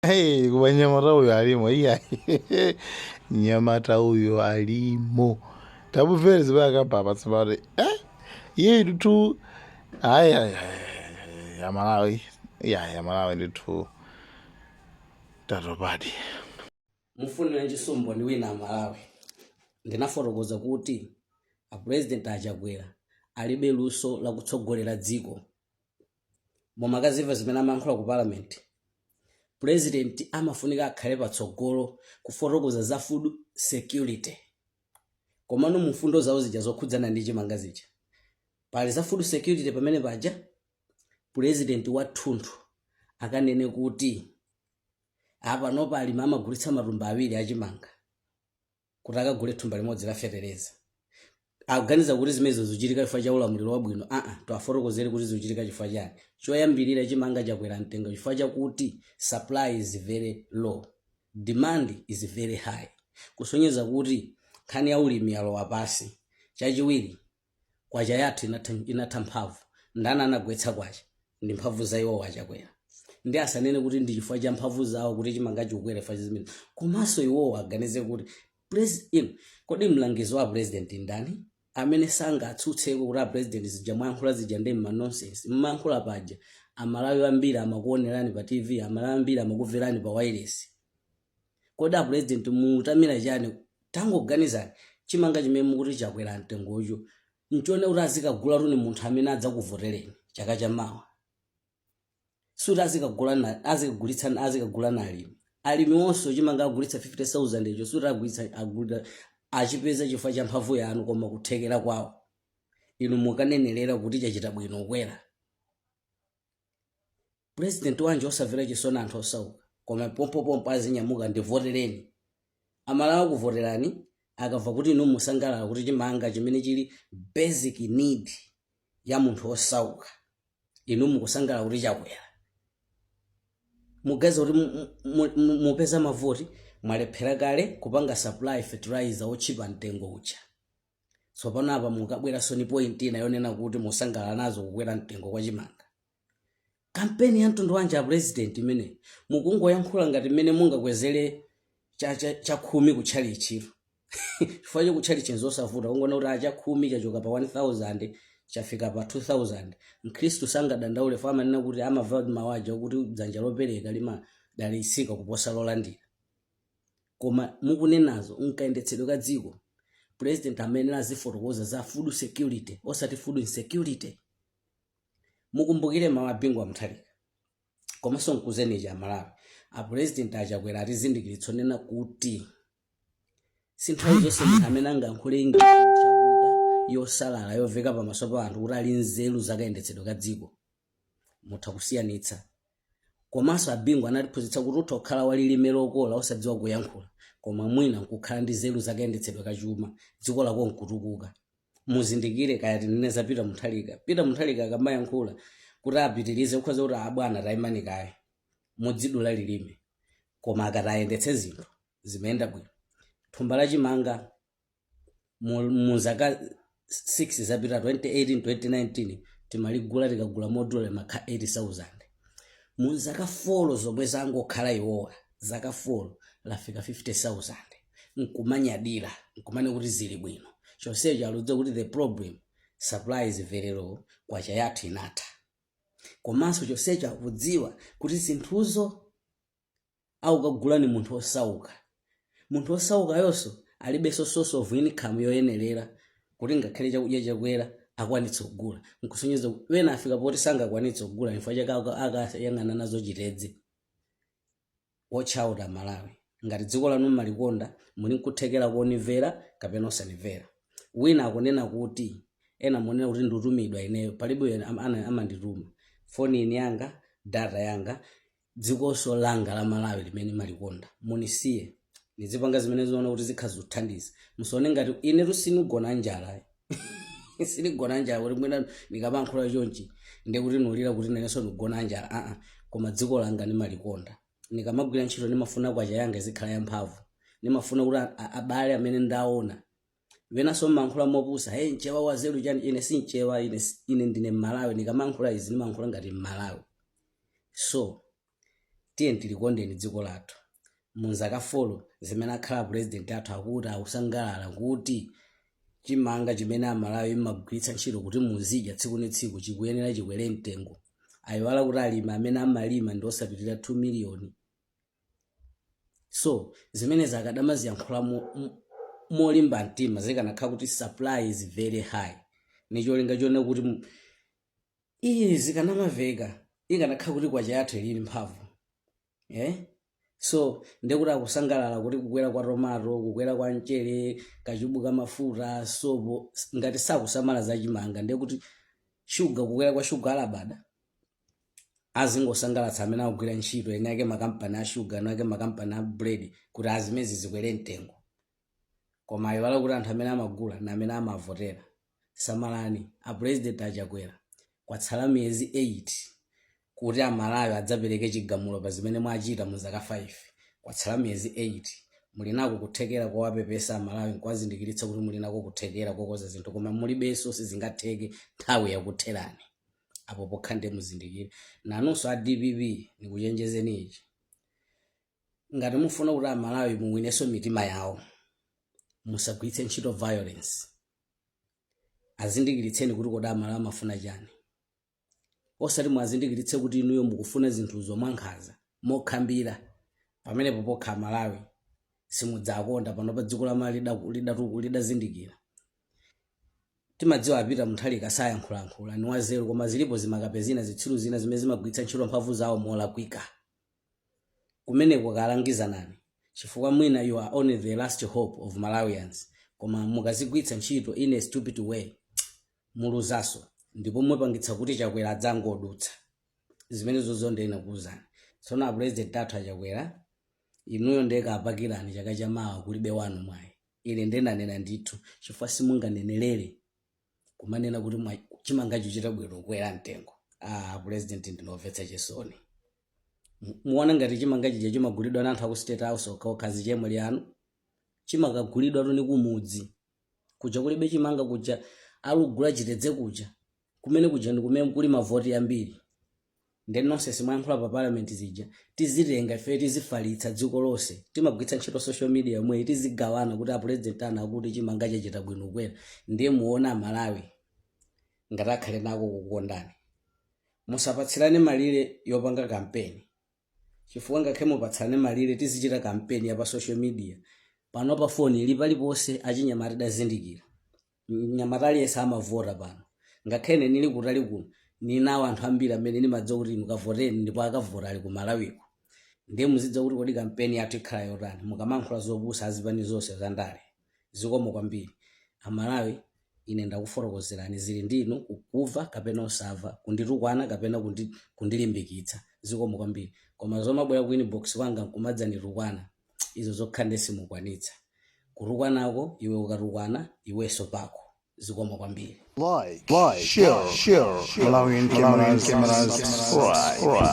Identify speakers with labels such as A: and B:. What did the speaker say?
A: Hey, kuba nyamata uyo alimo iya, nyamata uyo alimo. Tamumvere zimene akamba apa tsopano. Iye ndithu, hayi hayi, Amalawi, iya, Amalawi ndithu tatopadi.
B: Mufunira chisumbo ndi wina Amalawi. Ndinafotokoza kuti a President Achakwera alibe luso lakutsogolera dziko. Mumakaziva zimene amayankhula ku Parliament. President amafunika akhale patsogolo kufotokoza za food security. Komano mfundo zawo zija zokhudzana ndi chimanga zija, pali za food security pamene paja? President wathunthu akanene kuti apanopa alimi amagulitsa matumba 2 achimanga kuti akagule thumba limodzi la fetereza, akuganiza kuti zimenezo zikuchitika chifukwa cha ulamuliro wabwino? Aa, tiwafotokozere kuti zikuchitika chifukwa chani. Choyambirira, chimanga chakwera mtengo chifukwa chakuti supply is very low, demand is very high, kusonyeza kuti nkhani ya ulimi yalowa pasi. Chachiwiri, kwacha yathu inatha mphamvu. Ndani anagwetsa kwacha? Ndi mphamvu za iwo Achakwera. Ndi asanene kuti ndi chifukwa cha mphamvu zawo kuti chimanga chikukwera chifukwa cha zimene. Komanso iwowo aganize kuti inu, kodi mlangizi wa president ndani amene sangatsutseko kuti a President, zija mwayankhula zija ndi ma nonsense mmayankhula paja? Amalawi ambiri amakuonerani pa TV, Amalawi ambiri amakumverani pa wireless. Kodi a President mutamira chani? Tangoganizani, chimanga chimene mukuti chakwera mtengocho nchone kuti azikagula tuni munthu amene adzakuvotereni chaka chamawa, suti azikagulitsa, azikagula na alimi. Alimi onse chimanga agulitsa 50,000 icho, suti agulitsa, agulira achipeza chifukwa cha mphamvu yanu koma kuthekera kwawo. Inu mukanenerera kuti chachita bwino kukwera. President wanje osamvera chisoni anthu osauka, koma pompopompo azinyamuka, "Ndivotereni." Amalawi akuvoterani akamva kuti inu musangalala kuti chimanga chimene chili basic need ya munthu osauka, inu mukusangalala kuti chakwera? Mugaza kuti mupeza mavoti? Mwalephera kale kupanga supply fertilizer otchipa mtengo uja. Tsopano apa mukabweranso ni point ina yonena kuti musangalala nazo kukwera mtengo kwa chimanga. Kampeni ya mtundu wanji a President imene mukungoyankhula ngati mmene mungakwezere chakhumi kutchalichiro? Chifukwa chokutchalichi nzosavuta kungona kuti achakhumi chachoka pa 1000 chafika pa 2000, Mkhristu sangadandaule, fo amanena kuti amava mawaja kuti dzanja lopereka limadalitsika kuposa lolandira. Koma mukunenazo, nkayendetsedwe ka dziko, President amene azifotokoza za food security, osati food insecurity. Mukumbukire mawu a Bingu wa Mutharika. Komanso nkuzeni cha Malawi, a President Achakwera atizindikiritsa nena kuti si nthawi zonse munthu amene angayankhule English yochakuka, yosalala, yoveka pamaso pa anthu kuti ali nzeru zakayendetsedwe ka dziko. Mutha kusiyanitsa. Komanso Abingu anatiphunzitsa kuti utha kukhala walilime lokola osadziwa kuyankhula, koma mwina nkukhala ndi nzeru zakayendetsedwe ka chuma, dziko lako nkutukuka. Muzindikire, kaya tinene za Peter Mutharika, Peter Mutharika akamayankhula kuti apitirize, kukhoza kuti, "Abwana, tayimani kaye," mudzidula lilime, koma akati ayendetse zinthu zimayenda bwino. Thumba lachimanga mu zaka 6 zapita, 2018, 2019, timaligula, tikagula modula limakhala 80,000. Mu zaka 4 zomwe zangokhala iwowa, zaka 4, lafika 50,000, nkumanyadira, nkumane kuti zili bwino. Chonsecho aludza kuti the problem, supply is very low, kwacha yathu inatha. Komanso chonsecho akudziwa kuti zinthuzo akukagula ni munthu osauka. Munthu osauka yonso alibenso source of income yoyenerera kuti ngakhale chakudya chakwera akwanitse kugula. Nkusonyeza kuti wena afika poti sangakwanitse kugula, chifukwa chake akayang'ana nazo chitedze. Watch out, Amalawi. Ngati dziko lanu mmalikonda, muli nkuthekera konimvera kapena osanimvera. Wina akunena kuti, ena munena kuti ndikutumidwa ineyo. Palibe amandituma. Foni ini yanga, data yanga, dzikonso langa la Malawi limene malikonda. Munisiye nizipanga zimene ziona kuti zikhazi zikuthandiza. Musaone ngati ine sinigona njala, sinigona njala kuti mwina ndikamankhula chonchi ndikuti nulira kuti nenenso ndigona njala. Aa, koma dziko langa ndimalikonda. Ndikamagwira ntchito ndimafuna kwacha yanga izikhala yamphamvu. Ndimafuna kuti abale amene ndaona wenanso mmankhula mopusa, "Hey, Mchewa wazeru chani?" Ine si Mchewa, ine ndine Mmalawi. Ndikamankhula izi ndimankhula ngati Mmalawi. So Tiye tilikondeni dziko lathu. Munzaka 4 zimene akhala president athu, akuti akusangalala kuti chimanga chimene Amalawi mmagwiritsa ntchito kuti muzidya tsiku ndi tsiku chikuyenera chikwere mtengo. Ayiwala kuti alimi amene amalima ndi osapitirira 2 miliyoni. So zimenezi akadamaziyankhula molimba mtima zikanakhala kuti supply is very high, ni cholinga chone kuti iyi zikanamaveka, ikanakhala kuti kwacha yathu ilili mphamvu, eh? So ndekuti akusangalala kuti kukwera kwa tomato, kukwera kwa mchere, kachubu ka mafuta, sopo, ngati sakusamala za chimanga, ndekuti shuga, kukwera kwa shuga alabada. Azingosangalatsa amene akugwira ntchito, ene ake makampani a shuga, ene ake makampani a bread, kuti azimezi zikwere mtengo, koma ayiwala kuti anthu amene amagula na amene amavotera. Samalani, a President Achakwera, kwatsala miyezi 8 kuti Amalawi adzapereke chigamulo pa zimene mwachita mu zaka 5. Kwatsala miyezi 8. Muli nako kuthekera kowapepesa Amalawi nkuwazindikiritsa kuti muli nako kuthekera kokoza zinthu, koma mulibenso, sizingatheke, nthawi yakutherani. Apo pokha ndiye muzindikire. Nanunso a DPP, ndikuchenjezeni ichi: ngati mufuna kuti Amalawi muwinenso mitima yawo, musagwiritse ntchito violence. Azindikiritseni kuti kodi Amalawi amafuna chani, osati mwazindikiritse kuti inuyo mukufuna zinthuzo mwankhanza, mokhambira. Pamenepo pokha Amalawi simudzakonda. Pano pa dziko la Malawi lidazindikira. Timadziwa apita Mutharika sayankhulayankhula, ni wazeru, koma zilipo zimakape zina, zitsiru zina zimene zimagwiritsa ntchito mphamvu zawo molakwika. Kumeneko kalangizanani, chifukwa mwina you are only the last hope of Malawians, koma mukazigwiritsa ntchito in a stupid way, muluzaso ndipo mupangitsa kuti Chakwera adzangodutsa. Zimene zozo ndinakuwuzani. Tsono a President athu Achakwera, inuyo ndekapakirani chaka chamawa, kulibe wanu mwayi. Ine ndinanena ndithu, chifukwa simunganenerere kumanena kuti chimangacho chita bwino kukwera mtengo. Ah, President, ndinomvetsa chisoni. Muona ngati chimanga chija chimagulidwa na anthu aku State House okhaokha? Zichemwe lyanu chimakagulidwa tuni kumudzi kuja kulibe chimanga, kuja alugula chitedze kuja, kumene kuja ndi kumene kuli mavoti ambiri. Ndi nonse simwayankhula pa parliament zija, tizitenga ife, tizifalitsa dziko lonse. Timagwiritsa ntchito social media yomweyi, tizigawana kuti a President ana akuti chimanga chachita bwino kukwera. Ndiye muona Amalawi ngati akhale nako kukukondani. Musapatsirane malire yopanga kampeni, chifukwa ngakhale mupatsane malire, tizichita kampeni ya pa social media. Pano pa foni ili paliponse, achinyamata tidazindikira, mnyamata aliyense amavota pano. Ngakhale ine nili kutali kuno, ninawo anthu ambiri amene ndimadziwa kuti inu kavoteni, ndipo akavota ali ku Malawiko. Ndiye muzidziwa kuti kodi kampeni yathu ikhala yotani mukamankhula zopusa, azipani zonse zandale. Zikomo kwambiri, Amalawi. Ine ndakufotokozerani, zili ndinu kukuva kapena osamva, kunditukwana kapena kundilimbikitsa. Zikomo kwambiri. Koma zomabwera ku inbox kwanga nkumadzanditukwana, izo zokha ndi simukwanitsa kutukwanako. Iwe ukatukwana, iwenso pako. Zikomo kwambiri.
A: Like, share, Malawian cameras, subscribe.